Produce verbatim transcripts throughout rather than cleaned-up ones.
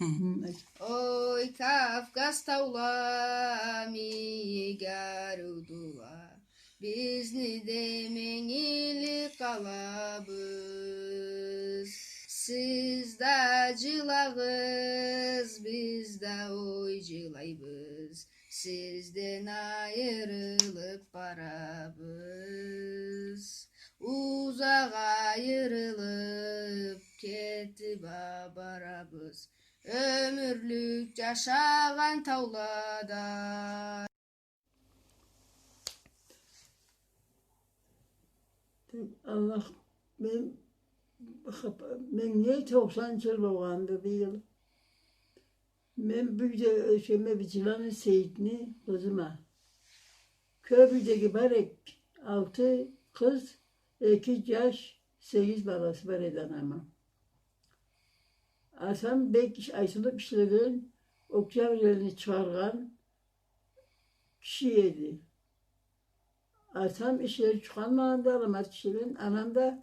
Ой, Кавказ таула, мийик ариудула, бизни да менгили къалабыз. Сиз да джылагъыз, биз да ой джылайбыз. Сизден айырылып барабыз. Узакъ айырылып кетип а барабыз. Ёмюрлюк джашагъан таулада. Аллах, мен, меннге токъсан джыл болгъанды быйыл. Мен бюгде ёсеме Биджиланы Сейитни къызыма. Кёбюдеги бар эк, алты къыз, эки джаш, сегиз баласы бар эди анамы. Атам бек иш-, айтылып ишлеген, Октябрь элни чыгъаргъан киши эди. Атам ишлери чукъанмагъанды, аламат ишлеген, анам да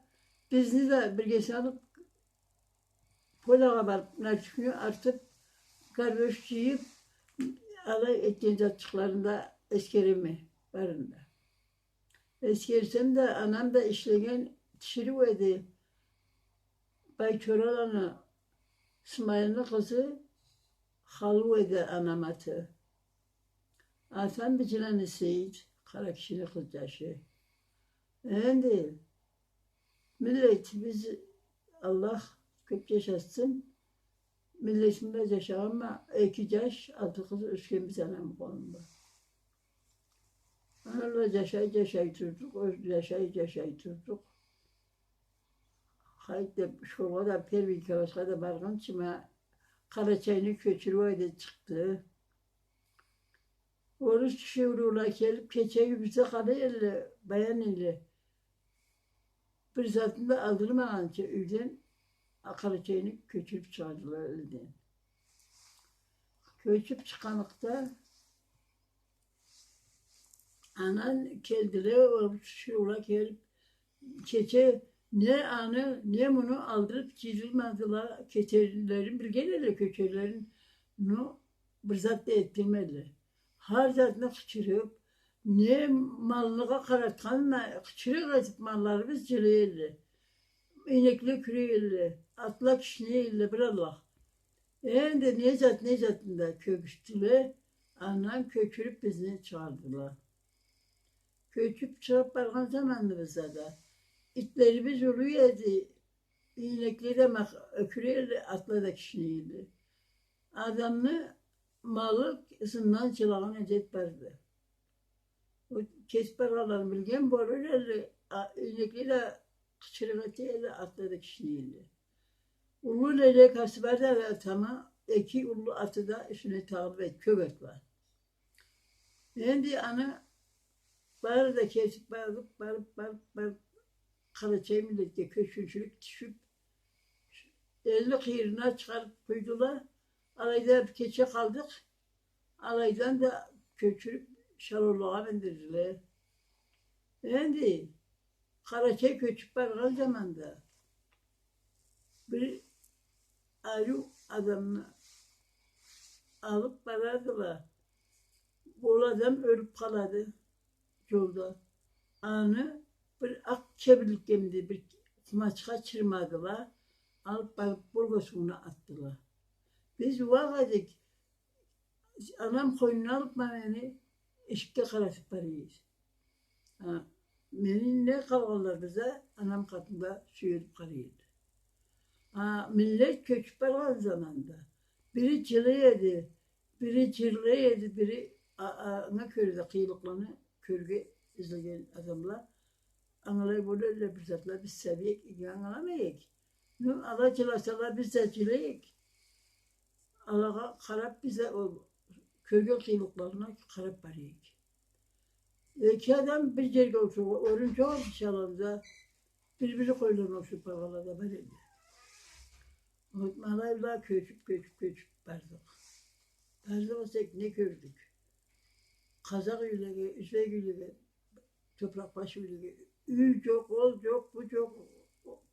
бизни да биргесине алып, полягъа барып, нарчикни артып, горбуш джыйып, алай этген затчыкъларын да эсгереме, барын да. Эсгерсем да, анам да ишлеген, тиширыу эди. Байчораланы Смайылны къызы Халу эди анам аты. Атам Биджиланы Сейит, къара кишини къызчашы. Энди миллетибиз, Аллах кёп джашатсын, миллетим бла джашагъанма, эки джаш, алты къыз ёсгенбиз анамы къолунда. Аны бла джашай, джашай турдукъ, ёз-, джашай, джашай турдукъ. Хайт деп, школгъа да, первый классха да баргъынчы ма Къарачайны кёчюрюу айда чыкъды. Орус киши, уруула келип, кече юй бизде къала эдиле, баян эдиле. Бир затын да алдырмагъанча юйден Къарачайны кёчюрюп чыгъардыла элден. Кёчюп чыкъгъанлыкъда, андан келдиле, ол киши ула келип, кече не аны, не муну алдырып джыйылмадыла, кетерлерин билген эдиле, кёчерлерин, но бир зат да этдирмедиле. Хар затны къычырып, не малгъа къаратханына къычырыкъ этип, малларыбыз джылай эдиле. Ийнекле кюрей эдиле, атла кишней эдиле, бир Аллах. Энди не зат, не затны да кёргюзтдюле, андан кёчюрюп бизни чыгъардыла. Кёчюп чыгъып баргъан заманыбызда да итлерибиз уллу эди, ийнекле да мах-, кюрей эдиле, атла да кишней эдиле. Адамны малы ызындан джылагъан адет барды. Ол кетип баргъанларын билген болур эдиле, а, ийнекле да къычырыкъ эте эдиле, атла да кишней эдиле. Уллу лелекасы барды атамы, эки уллу аты да юсюне тагъылып эди, кёк атла. Энди аны бары да кетип барып, барып, барып, барып, къарачай миллетге кёчгюнчюлюк тюшюп, элни къыйырына чыгъарып къойдула. Алайда бир кече къалдыкъ. Алайдан да кёчюрюп, шалонлагъа миндирдиле. Энди Къарачай кёчюп баргъан заманда бир ариу адамны алып барадыла. Ол адам ёлюп къалады джолда. Аны бир акъ кебинликге, бир къумачха чырмадыла, алып барып Волга сууна атдыла. Биз ууакъ эдик, анам къойнуна алып, ма мени эшикге къаратып бара эди. А, мени не къалгъанларыбыз да анам къатында сюелип къарай эди. А, миллет кёчюп баргъан заманда бири джылай эди, бири джырлай эди, бири а-, а-, анга кёре да къыйынлыкъланы кёрюрге излеген адамла ангылай бола эдиле бир затла, биз сабий эдик, ангыламай эдик. Ну, ала джыласала, биз да джылай эдик. Алагъа къарап, биз да ол кёрген къыйынлыкъларына къарап бара эдик. Эки адам бир джерге олтурургъа орун джокъ эди, шалонда бир-бири къойларына ушуп баргъанла да бар эди. Ол алай бла кёчюп, кёчюп, кёчюп бардыкъ. Бардыкъ эсек, не кёрдюк? Къазакъ юйлеге, юзбек юйлеге, топуракъбаш юйлеге, юй джокъ, ол джокъ, бу джокъ,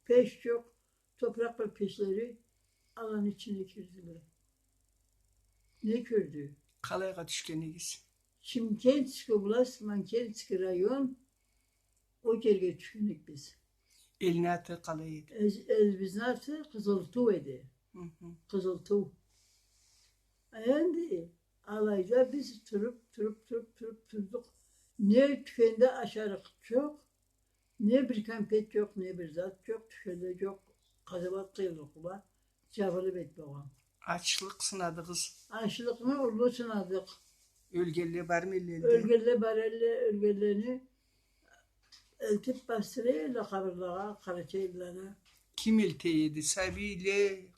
пеш джокъ, топуракъ бла пешлери аланы ичине кирдиле. Не кёрдю? Къалайгъа тюшген эдигиз? Чимкентский область, Манкентский район, ол джерге тюшген эдик биз. Элни аты къалай эди? Эл-, элибизни аты Къызылтуу эди. Хы-хы. Къызылтуу. Энди алайда биз туруп, туруп, туруп, туруп турдукъ. Не тюкенде ашарыкъ джокъ, не бир кампет джокъ, не бир зат джокъ, тюкенде джокъ. Къазауат къыйынлыкъла джабылып эди болгъан. Ачлыкъ сынадыгъыз. Ачлыкъны уллу сынадыкъ. Ёлгенле бармы элле? Ёлгенле бар элле, ёлгенлени элтип басдыра элле къабырлагъа, къарачайлыланы. Ким элте эди? Сабийле,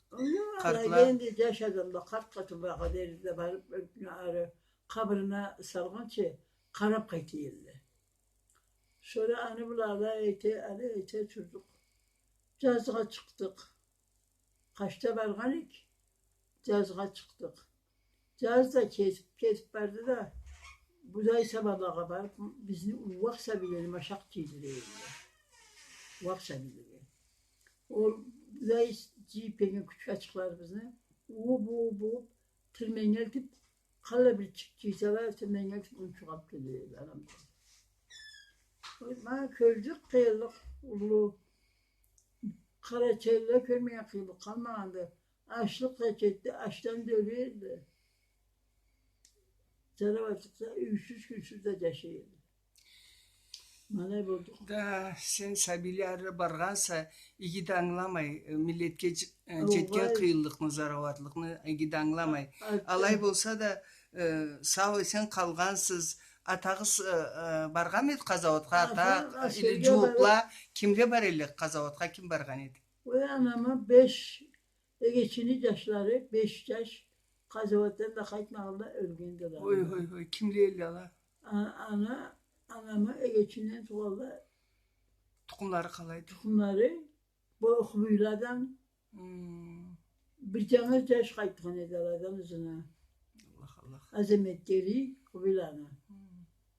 къартлар? Энди джаш адамла, къарт къатынлагъа дери да барып, ёлюпню ары къабырына салгъынчы къарап къайта элле. Сора аны бла алай эте, алай эте турдукъ. Джазгъа чыкъдыкъ. Къачда баргъан эдик, джазгъа чыкъдыкъ. Джаз да кетип, кетип барды да, будай сабалагъа барып, бизни ууакъ сабийлени машакъ джыйдыра эдиле. Ууакъ сабийлени. Ол будай джыйып келген кючюк ачыкъларыбызны ууп, ууп, ууп, тирменгелтип, къаллай бир чыкъ джыйсала, тирменгелтип, унчукъ алып келе эди арамыздан. Ма кёрдюк къыйынлыкъ уллу. Къарачайлыла кёрмеген къыйынлыкъ къалмагъанды. Ачлыкъ да кетди, ачдан да ёле эди. Джараууатлыкъда юйсюз, кюнсюз да джашай эди. Ма алай болдукъ. Да, сен сабийле ары баргъанса, иги да ангыламай, э, миллетге дж-, э, джетген къыйынлыкъны, зараууатлыкъны иги да ангыламай. Алай болса да, э, сау-эсен къалгъансыз. Атагъыз, э, э, баргъанмы эди къазауатха? Ата, или джууукъла, кимле бар элле къазауатха, ким баргъан эди? Ой, анамы беш эгечини джашлары, беш джаш къазауатдан да къайтмагъанла, ёлгендиле. Ой, ой, ой, кимле элле ала? А-, ана, анамы эгечинден туугъанла. Тукъумлары къалайды? Тукъумлары, бу Хубуйладан бир джангыз джаш къайтхан эди аладан ызына. Аллах, Аллах. Азамет Гери Хубуйланы.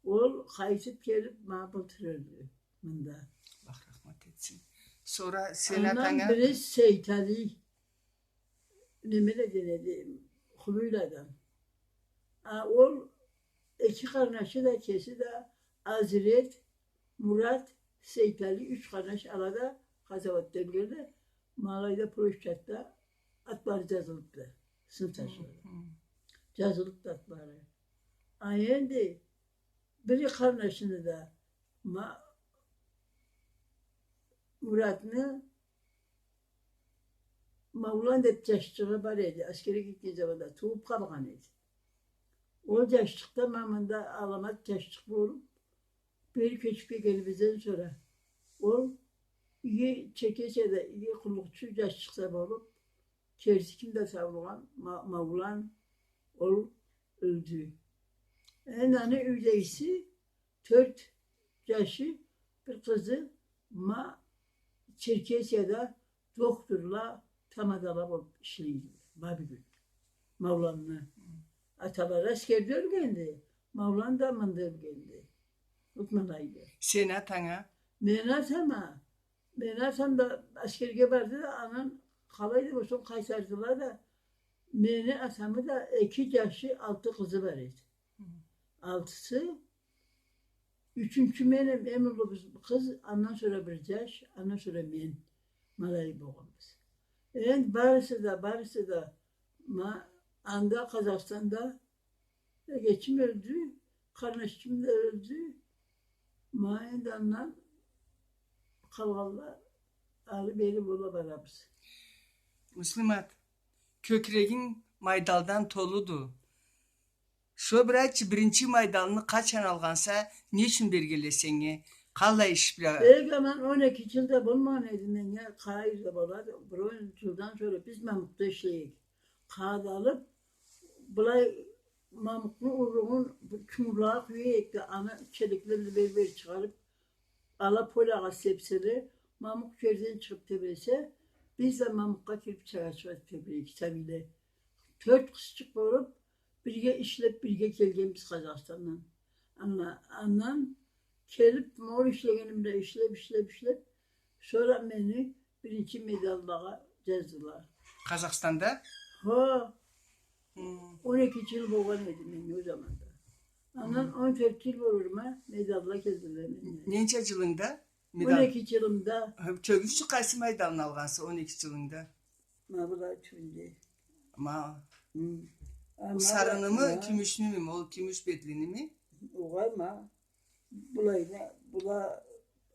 Ол къайтып келип, ма былтыр ёлдю мында. Аллах рахмат этсин. Сора сен атанга? Андан бири Сейтали. Неме да деди, Хубуйладан. А ол эки къарнашы да, кеси да, Азирет, Мурат, Сейтали, юч къарнаш, ала да къазауатда ёлгенле, ма алайда площадьда атлары джазылыпды, сынташлары. Хы, хы. Джазылыпды атлары. А энди бири къарнашыны да, ма-, Муратны Маулан деп джашчыгъы бар эди, аскерге кетген заманда тууп къалгъан эди. Ол джашчыкъ да ма мында аламат джашчыкъ болуп, бери кёчюп келгенибизден сора, ол иги Черкесияда иги къуллукъчу джашчыкъ да болуп, керти ким да саулгъан, Ма-, Маулан, ол ёлдю. Энди аны юйдегиси тёрт джашы, бир къызы ма Черкесияда дохтурла, тамадала болуп ишлейди. Ма бюгюн. Мауланны аталары аскерде ёлгенди, Маулан да мында ёлгенди. Утмалайды. Сени атанга? Мени атама. Мени атам да аскерге барды да, андан къалайды болсун, къайтардыла да, мени атамы да эки джашы, алты къызы бар эди. Хы. Алтысы, ючюнчю меним, эм уллубуз къыз, андан сора бир джаш, андан сора мен. Ма алай болгъанбыз. Энди барысы да, барысы да, ма, анда Къазахстанда эгечим ёлдю, къарнашчым да ёлдю. Ма энди андан къалгъанла ары-бери бола барабыз. Муслимат, кёкюрегинг майдалдан толуду. Шо бир айтчы, биринчи майдалны къачан алгъанса, не ючюн бергенле сеннге? Къалай иш бла? Бек аман, он эки джыл да болмагъан эди меннге, къайда болады, бир он джылдан сора биз мамукъда ишлей эдик. Къагъыт алып, былай мамукъну урлугъун чунгурлагъа къуя эдик да, аны челекле бла бери-бери чыгъарып, ала полягъа сепселе, мамукъ джерден чыгъып тебресе, биз да мамукъгъа кирип чыгъа-чыгъа тебрей эдик, сабийле. Тёрт къызчыкъ болуп, бирге ишлеп, бирге келгенбиз Къазахстандан. Андан, андан келип, ма ол ишлегеним бла ишлеп, ишлеп, ишлеп, сора мени биринчи майдаллагъа джаздыла. Къазахстанда? Хо. Хы. Он эки джыл болгъан эди мен ол заманда. Андан он тёрт джыл болурма, медалла келдиле меннге. Ненча джылынгда? Медал. Он эки джылымда. Хы, кёргюзчю, къайсы майдалны алгъанса он эки джылынгда? Ма была тюбюнде. Ма. Хы. Сарынымы, кюмюшнюмю, ол кюмюш бетлиними? Огъай, ма. Былайда, была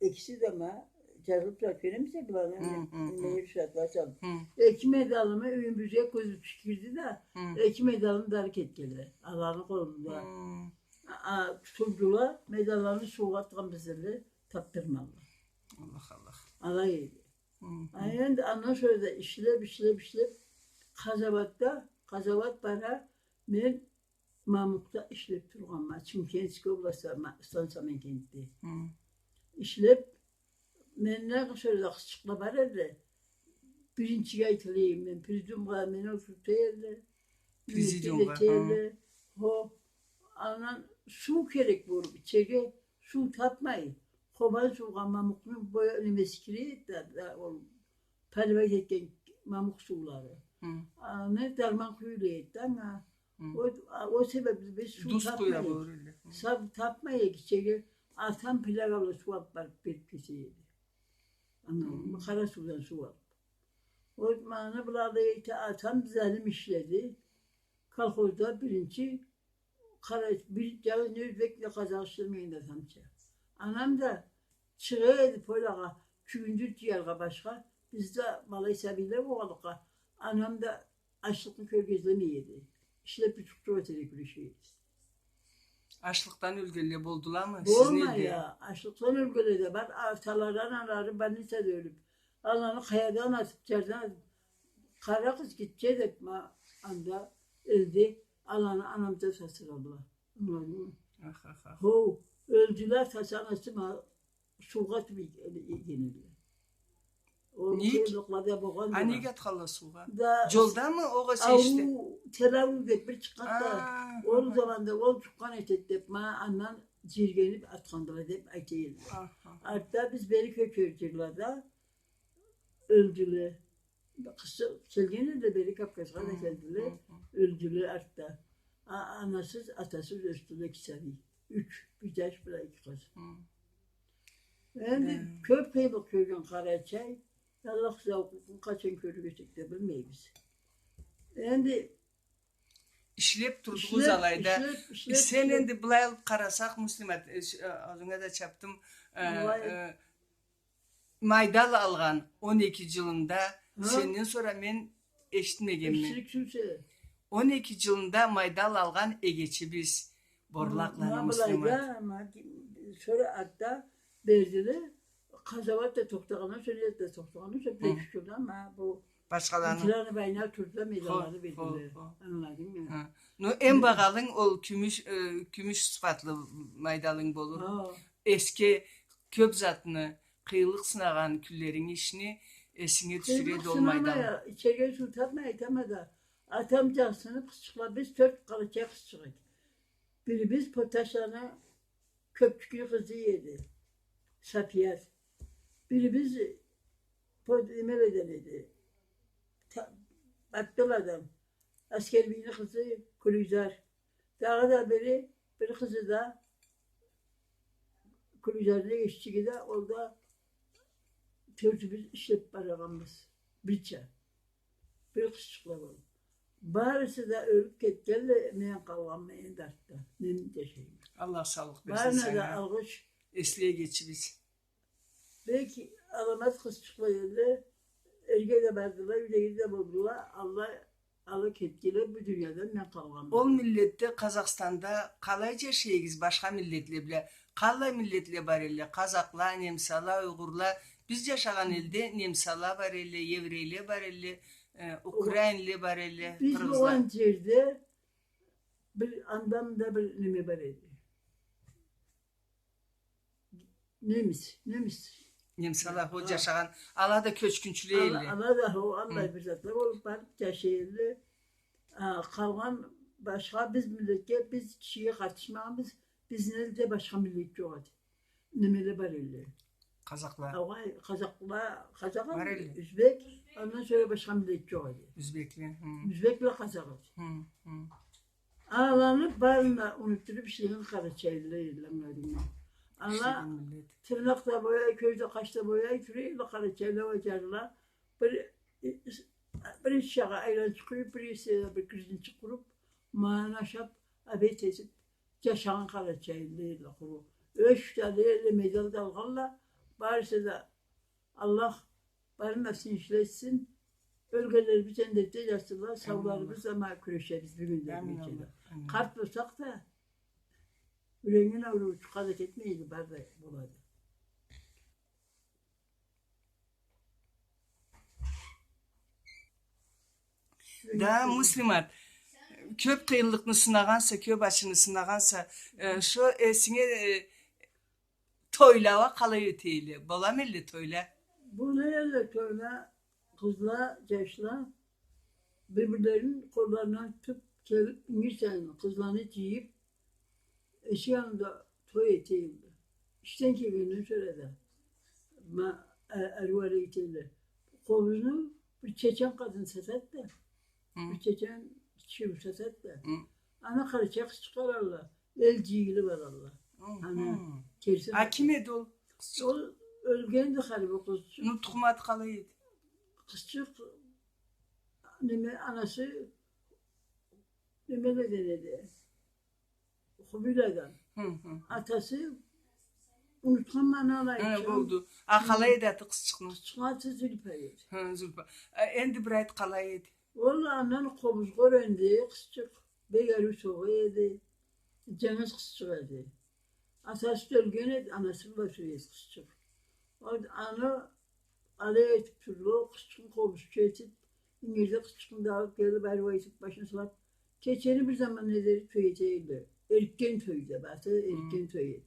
экиси да ма, джазылыб турады, кёремисе, быланы. Хы, хы, хы. Неме, рюхсатласам. Хы. Эки медалымы юйюбюзге кёзюб тюшдю да, хы, эки медалым да ары кетгенле. Аланы къолунда. Хы. А, а, тутулдула, медалланы суугъа атхан бизлеге, табдырмадыла. Аллах, Аллах. Алай эди. Хы, хы. А энди андан сора да ишлеб, ишлеб, ишлеб, къазауатда, къазауат бара, мен Мамукда ишлеб тургъанма, Чимкентский областда, ма-, Стансамен кентде. Хы. Ишлеб, менден сора да къызчыкъла бар эди. Биринчиге айтылайым мен, президиумгъа мени олтурта эдиле. Президиумгъа, хы. Хо, андан суу керек болуб, ичерге суу табмай, Къобан суугъа Мамукну бо-, немеси кире эди да, да, ол поливать этген Мамук суулары. Хы. Аны дарман къуюла эди да анга. Хы. Ол, а, ол себебли биз суу табмай эдик. Дуз къуюла болур элле. Хы. Суу табмай эдик, ичерге атам плягала суу алыб барыб бериб кете эди. Анга, хы, Къарасуудан суу алыб. Ол мана былай да эте, атам залим ишледи. Колхозда биринчи Къара, бир джаны не ёзбек, не къазакъ ишлемеген да атамча. Анам да чыгъа эди полагъа, чюгюндюр джыяргъа башха. Биз да малай сабийле болгъанлыкъгъа, анам да ачлыкъны кёргюзтмей эди. Ишлеб бютюб тургъан эди, кюреше эди. Ачлыкъдан ёлгенле болдуламы сизни элде? Болмай а, ачлыкъдан ёлгенле да бар, аталары, аналары больницада ёлюб. Аланы къаядан атыб, джардан атыб, къара къыз гитче деб, ма, анда элде аланы анамча сасырадыла. Ангыладынгмы? Аха, аха. Хо, ёлдюле, атасы, анасы, ма, суугъа атыб ий-, ийген эдиле. Ол къыйынлыкъла да болгъан. А, нек атханла суугъа? Да, джолдамы, огъесе ишде? Ауруу, тел ауруу деб бир чыкъгъан да. А, ол заманда ол джукъгъан этеди деб, ма, андан джийиргениб атхандыла деб айта эдиле. Аха. Артда биз бери кёчген джыллада ёлдюле. Къызчыкъ келген эдиле, бери Кавказгъа да келдиле. Хы, хы. Ёлдюле артда. А, анасыз, атасыз ёсдюле эки сабий. Юч, бир джаш, бир эки къыз. Хы. Энди кёб къыйынлыкъ кёрген Къарачай, Аллах саулукъну къачан кёрюрге эсек да билмейбиз. Энди ишлеб турдугъуз алайда. Ишлеб, ишлеб, ишлеб. Сен энди былай алыб къарасакъ, Муслимат, э, ш-, э, аллынга да чабдым, э, майдал алгъан он эки джылынгда сенден сора мен эшитмегенме. Он эки джылынгда майдал алгъан эгечибиз Борлакъланы Муслимат. Сора артда бердиле, къазауат да тохтагъандан сора, да тохтагъандан сора, бир эки джылдан ма бу башхаланы, ветераны война турду да, медалланы бердиле. Ангыладынгмы? Но эм багъалынг ол кюмюш, э, кюмюш сыфатлы майдалынг болур. Эсге кёб затны, къыйынлыкъ сынагъан кюнлеринг, ишни эсинге тюшюреди ол майдал. Къыйынлыкъ сынамай а, ичерге суу табмай, айтама да, атам джарсыныб, къызчыкъла, биз тёрт къарачай къызчыкъ эдик. Бирибиз Поташланы Кёпчюкню къызы эди, Сапият. Бирибиз по-, немеледен эди, Та-, Батбеладан, Аскербийни къызы Кулюйзар. Дагъыда бири, бир къызы да Кулюйзарны эгечиги да, ол да тёртюбюз ишлеб барагъанбыз бирча. Бир къызчыкъла болуб. Барысы да ёлюб кетгенле, мен къалгъанма энди артда. Мен джашайма. Аллах саулукъ берсин сеннге. Барына да алгъыш. Эсли эгечибиз. Бек аламат къызчыкъла эдиле, эрге да бардыла, юйдеги да болдула. Аллах ала кетгенле бу дуниядан, мен къалгъанма. Ол миллетде, Къазахстанда къалай джашайгъыз башха миллетле бла? Къаллай миллетле бар элле? Къазахла, немсала, уйгъурла. Биз джашагъан элде немсала бар элле, еврейле бар элле, э, украинле бар элле, къыргъызла. Биз болгъан джерде бир андан да бир неме бар эди. Немис, немис. Немсала, хо, джашагъан. Ала да кёчгюнчюле элле. Ала да, хо, аллай бир затла болуб барыб джашай элле. А, къалгъан башха биз миллетге, биз кишиге къатышмагъанбыз, бизни элде башха миллет джокъ эди. Немеле бар элле. Къазахла. Огъай, къазахла, къазах бар элле. Юзбек, андан сора башха миллет джокъ эди. Юзбекле, хы. Юзбек бла къазах эди. Хы, хы. Аланы барын да унутдуруп ишлеген къарачайлыла эдиле, ангыладынгмы? Ала тырнакъ да бояй, кёз да, къаш да бояй, тюрелле къарачайлыла уа джарлыла. Бир, бир ичагъа айланчыкъ къуюп, бир эсе да бир гыржынчыкъ къуруп, мананы ашап, обед этип, джашагъан къарачайлыла эдиле къуру. Ёч да дегенле, медал да алгъанла, барысы да Аллах барын да тынчлы этсин. Ёлгенлерибиз джаннетде джатсынла, сауларыбыз да ма кюрешебиз бюгюн да, амин, бюгюнча да. Амин. Къарт болсакъ да, юрегинден ауруу чыкъгъан зат этмейди, бары да болады. Да, Муслимат, кёп къыйынлыкъны сынагъанса, кёп ачыны сынагъанса, э, шо эсинге, э, тойла уа къалай ётейле? Боламы элле тойла? Бола элле тойла, къызла, джашла бир-бирлерин къолларындан тутуп келип, ингирсен, къызланы джыйып, эшик аллында той этейле. Ишден келгенден сора да ма-, а-, ариу-ариу этейле. Къобузну бир чечен къадын сатады да, бир чечен киши сатады да. Аны къарачай къызчыкъла алалла. Эл джыйылып алалла. Ана, керсин. А ким эди ол? Ол ёлгенди, харип, ол къызчыкъ. Ну, тухум аты къалай эди? Къызчыкъ, неме, анасы, неме да дейле эди. Хубийладан. Атасы, унутханма, алай. Хы, болду. А къалай эди аты къызчыкъны? Къызчыкъны аты Зюлпа эди. Хы, Зюлпа. А энди бир айт, къалай эди? Ол андан къобузгъа юренди, къызчыкъ. Бек ариу согъа эди. Джангыз къызчыкъ эди. Атасы ёлген эди, анасы бла сюе эди къызчыкъ. Ол аны алай этип турду, ол къызчыкъны къобузчу этип, ингирде къызчыкъны да алып келип, ариу этип, башына салып, кечени бир заманнга дери той этейле. Эртген той да барды, эртген той эди.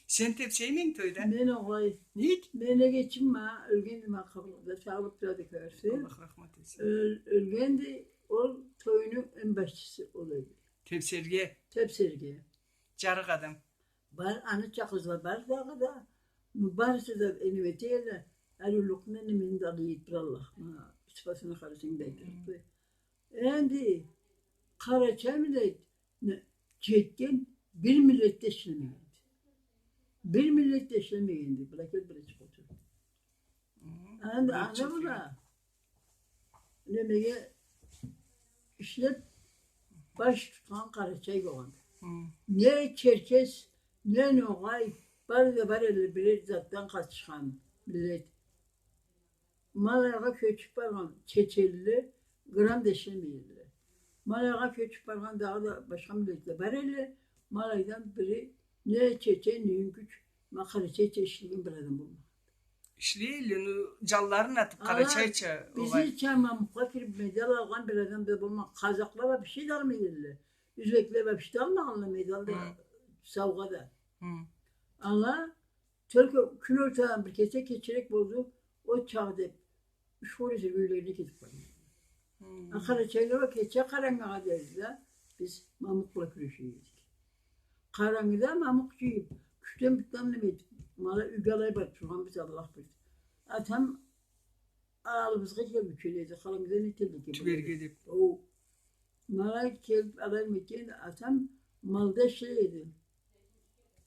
Сен тепсеймисе тойда? Мен огъай. Нек? Мен эгечим ма ёлгенди, ма къабыргъада чагъылып турады, кёресе. Аллах рахмат этсин. Ёл-, ёлгенди, ол тойну эм башчысы ол эди. Тепсерге? Тепсерге. Джарыкъ адам. Бар, аныча къызла бар дагъыда. Ну, барысы да неме этелле, ариулукъну немени да алып туралла. Ма, сыфатына къарасанг да айтырыкъды. Энди къарачай миллет, не, джетген бир миллет да ишлемегенди. Бир миллет да ишлемегенди. Былай кел, былай чыкъ, олтур. Энди аны бла немеге ишлеп баш тутхан къарачай болгъанды. Не черкес, не ногъай, бары да бар элле бирер затдан къатышхан миллет. Малайгъа кёчюп баргъан чеченлиле грамм да ишлемей элле. Малайгъа кёчюп баргъан дагъыда башха миллетле бар элле. Малайдан бири не чечен, не юнгюч, ма къарачайча ишлеген бир адам болмагъанды. Ишлей элле, ну, джанларын атып, къарачайча, огъай. Бизнича мамукъгъа кирип медал алгъан бир адам да болмагъан. Къазахла вообще да алмай элле. Юзбекле вообще да алмагъанла медал да, саугъа да. Ала только кюн ортадан бир кесек кечирек болду, от чагъы деп, Ушхур эсирге юйлерине кетип къалгъан. А къарачайла уа кече къарангыгъа дери да, биз мамукъ бла кюреше эдик. Къарангыда мамукъ джыйып, кючден бутдан неме этип, ма алай юйге алай барып тургъанбыз, Аллах билир. Атам аллыбызгъа келип кюрешеди, къарангыда не этелле экен, тюберге деп. О, ма алай келип, алай неме этген, атам малда ишлей эди.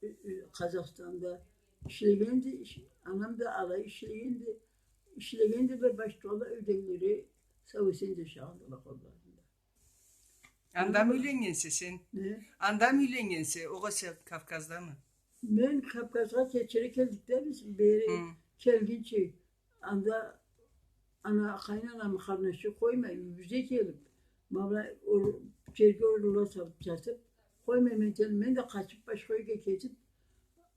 Э, э, Къазахстанда ишлегенди, иш-, анам да алай ишлегенди, ишлегенди да, башхала юйдегилери сау-эсен джашагъандыла къолларында. Анда юйленнгенсе сен? Не? Анда юйленнгенсе, огъесе Кавказдамы? Мен Кавказгъа кечире келдик да биз, бери келгинчи. Анда ана, къайнанамы къарнашы къоймай, юйюбюзге келип, ма былай ор-, джерге орунла салып джатып, къоймай, мен, мен да къачып, башха юйге кетип,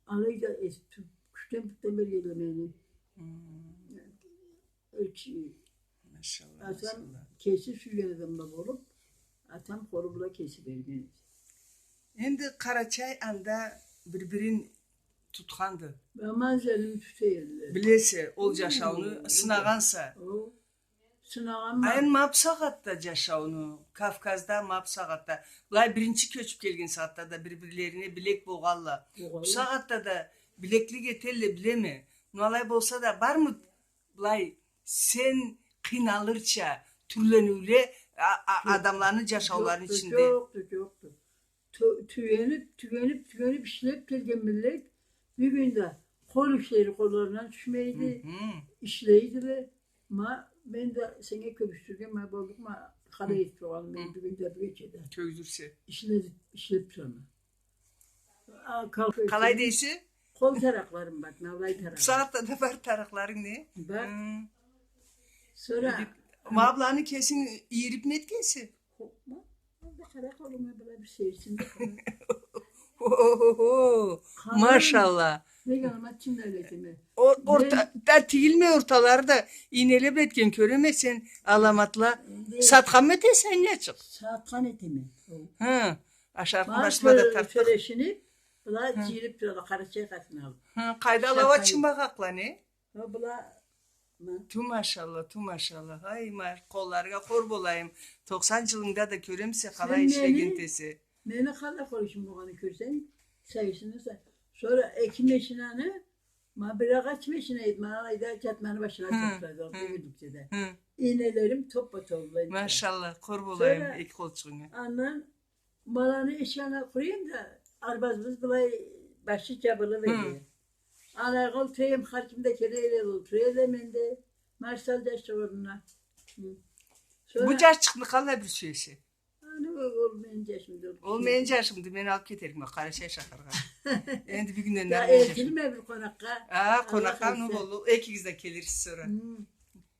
алай да этип, кючден бутдан бергенле мени. Эр киши. Машалла, атам, машалла, кеси сюйген адамла болуп, атам къолу бла кеси берген эди. Энди къарачай анда бир-бирин тутханды. Аман-эсен тута элле. Билесе, ол джашауну сынагъанса. О, сынагъанма. А энди ма бусагъатда джашауну, Кавказда ма бусагъатда, былай биринчи кёчюп келген сагъатда да бир-бирлерине билек болгъанла. Болгъанла. Бусагъатда да билеклик этелле, билеме. Но алай болса да, бармы былай сен къыйналырча тюрлениуле, а, а, адамланы джашауларыны ичинде? Джокъду, джокъду, джокъду. Тюгенип, тюгенип, тюгенип ишлеп келген миллет бюгюн да къол ишлери къолларындан тюшмейди, ишлейдиле. Ма мен да сеннге кёргюзтюрген, ма боллукъма, къалай этип тургъанымы бюгюн да, бюгече да. Кёргюзтюрсе. Ишлеп, ишлеп турама. Къалай дейсе? Къол таракъларым бар, былай таракъ. Сагъатда да бар таракъларынг, не? Бар. Сора ма быланы кесинг ийирипми этгенсе? Ма, былай къара, къолунга былай бир сейирсин да къара. О-хо-хо. Машалла. Бек аламат чынын этеме. Орта да тигилме, орталары да ийнеле бла этген, кёреме сен, аламатла. Сатханмы этесе, аннячыкъ? Сатхан этеме. Хы. Ашарыкъны башыма да тартдыкъ. Сёлешинип, былай джыйылып туралла, Къарачай къатын алып. Хы, къайда, ала уа чымбакъла, не? Хы, была, ма. Ту машалла, ту машалла. Ай, ма, къолларынга хор болайым. Токъсан джылынгда да кёремисе къалай ишлеген этесе. Мени къалай къол ишим болгъанын кёрсенг, сайысынаса. Сора эки машинаны, ма, бир агъач машина эди, ма, алайда джатманы башына тартады, бюгюнлюкде да. Ийнелерим топпа-тол эди. Машалла, хор болайым эки къолчугъунга. Андан Маланы эшигин къуруйма да, арбазыбыз былай башы джабылыб эди. Алайгъа олтура эдим, хар ким да келе эди, олтура эди, мен да, маршал джашчыкъ орнуна. Хы. Бу джашчыкъны къалай бир сюесе? Аны ол, ол мени джашымды, ол. Ол мени джашымды, мен алыб кетерикме Къарачай шахаргъа. Энди бюгюнден да эртелме бир къонакъгъа. А, къонакъгъа, ну болду, экигиз да келирсиз сора.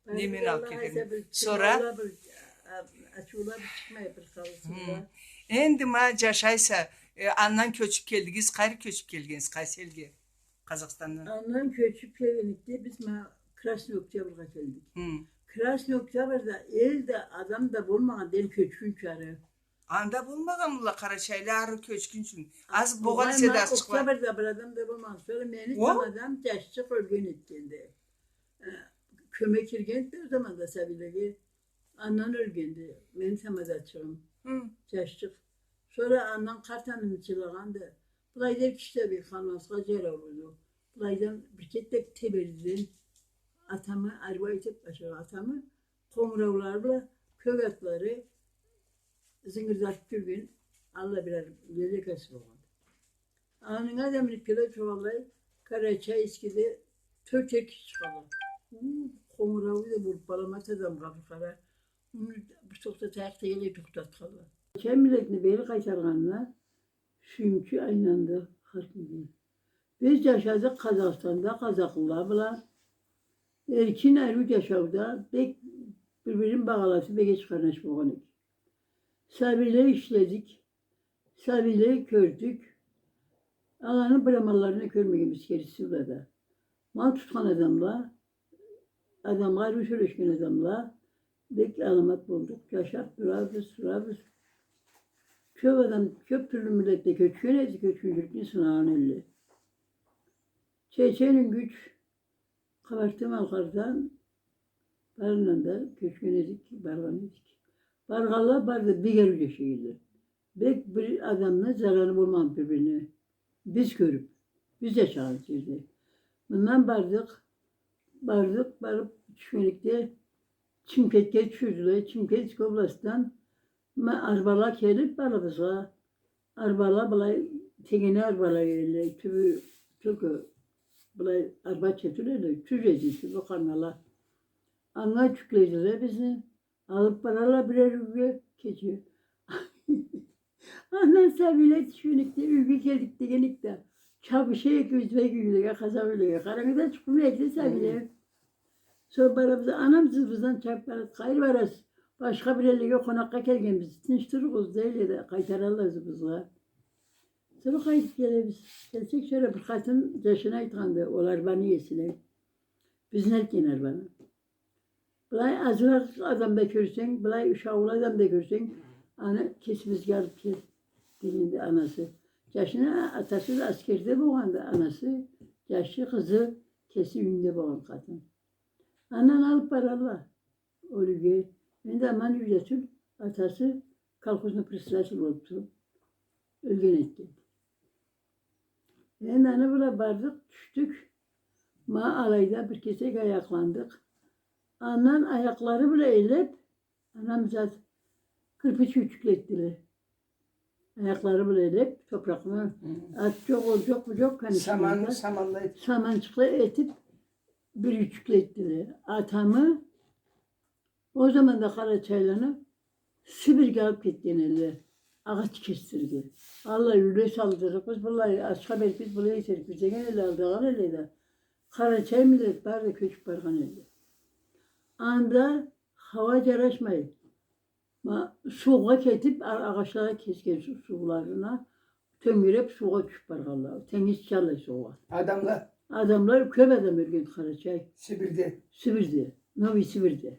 Хы. Не мен алыб кетерим. Сора? Энди ма джашайса, э, андан кёчюб келдигиз, къайры кёчюб келгенсиз, къайсы элге? Къазахстандан. Андан кёчюб келгенликде биз ма Красный Октябрьгъа келдик. Хы. Красный Октябрьда эл да, адам да болмагъанды, эл кёчгюнчю ары. Анда болмагъанмыдыла къарачайла ары кёчгюнчю? Аз болгъан эсе да, азчыкъла. Октябрьда бир адам да болмагъан. Сора мени тамадам джашчыкъ ёлген этгенди. Э, кёмек киргенди ол заманда сабийлеге. Андан ёлгенди мени тамадачыгъым. Хы. Джашчыкъ. Сора андан къарт анам джылагъанды. Былайда киши да бек къалмазгъа джараулуду. Былайдан бир кет да Тебердиден атамы, ариу айтыб, башха атамы, къонгураулары бла кёк атлары зынгырдатыб джюрген, аллай бир леле кеси болгъан. Анга да миниб келе тургъанлай, Карачаевскеде тёрт эр киши чыгъалла. У, къонгурауну да буруб, аламат адамгъа бир къара. Муну бир тохтатайыкъ дегенлей тохтатханла. Карачай миллетни бери къайтаргъанына сюйюнчю айланды хар кимге. Биз джашадыкъ Къазахстанда, къазахлыла бла. Эркин, ариу джашауда бек бир-бирин багъаласыб, бек эч къарнаш болгъан эдик. Сабийлей ишледик. Сабийлей кёрдюк. Аланы бир аманларын кёрмегенбиз, кериси бла да. Мал тутхан адамла, адамгъа ариу сёлешген адамла, бек аламат болдукъ. Джашаб турабыз, турабыз. Кёб адам, кёб тюрлю миллетле кёчген эди, кёчгюнчюлюкню сынагъан элле. Чечен, юнгюч, Къабарты-Малкъардан барындан да кёчген эдик, баргъан эдик. Баргъанла бары да бек ариу джашай эдиле. Бек бир адамны зараны болмагъан бир-бирине. Биз кёрюб, биз джашагъан джерде. Мындан бардыкъ, бардыкъ, барыб тюшгенликде Чимкентге тюшюрдюле. Чимкентский областдан ма арбала келиб алыбызгъа. Арбала былай, тегене арбала эдиле, тюбю только былай арбача тюл эдиле, тюз эди, тюбю къарнала. Анга джюкледиле бизни, алыб баралла бирер юйге, кече. Андан сабийле тюшгенликде, юйге келдик дегенликде, чабыша эдик, ёзбек юйлеге, къазах юйлеге. Къарангыда чыкъмай эдик да сабийле. Сора барабыз, анам ызыбыздан чабыб барады. Къайры барасыз? Башха бир эллеге къонакъгъа келгенбиз. Тынч туругъуз, дейле да, къайтаралла ызыбызгъа. Сора къайтыб келебиз. Келсек, сора бир къатын джашына айтханды, ол арбаны иесине. Бизни элтген арбаны. Былай азыракъ адам да кёрсенг, былай ушакълы адам да кёрсенг, аны кесибизге алыб кел, дегенди анасы. Джашына, атасы да аскерде болгъанды, анасы, джашы, къызы, кеси юйюнде болгъан къатын. Андан алыб баралла ол юйге. Энди аман юйде тюл, атасы колхозный председатель болуб туруб, ёлген этгенди. Энди аны бла бардыкъ, тюшдюк. Ма алайда бир кесек аякъландыкъ. Андан аякълары бла элеб, анам зат кырпыч юйчюкле этдиле. Аякълары бла элеп, топуракъны, ат джокъ, ол джокъ, бу джокъ, конечно, саман, да. Саманчыкъла этип, бир юйчюкле этдиле. Атамы ол заманда къарачайланы Сибирге алып кетген элле, агъач кесдирирге. Аллай юйле салдырырыкъбыз, быллай ачха беририкбиз, былай этерикбиз деген элле, алдагъан элле да. Къарачай миллет бары да кёчюп баргъан элле. Анда хауа джарашмай, ма, суугъа кетип, а-, агъачлагъа кесген су-, сууларына тёнгереп, суугъа тюшюп баргъанла. Тенгиз чалай суугъа. Адамла? Адамла, кёп адам ёлген Къарачай. Сибирде? Сибирде. Новосибирде.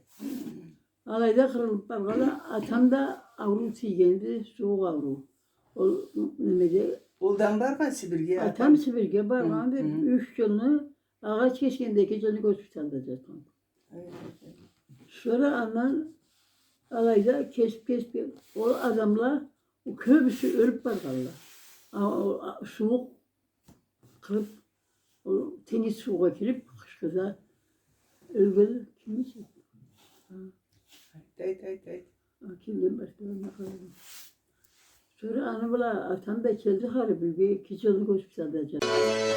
Алайда къырылып баргъанла, атам да ауруу тийгенди, сууукъ ауруу. Ол, немеде. Ол да баргъан Сибирге, атам? Атам Сибирге баргъан, бир юч джылны, агъач кесгенде эки джылны госпиталда джатхан. Сора андан алайда кесип, кесип, ол адамла, ол кёбюсю ёлюп баргъанла. А, ол, а, сууукъ къырып, ол тенгиз суугъа кирип, къышхыда ёлген ким эсе. Айт, айт, айт, айт. А, кимден башлайым, не къылайым. Сора аны бла атам да келди, харип юйге, эки джылны госпиталда джатды.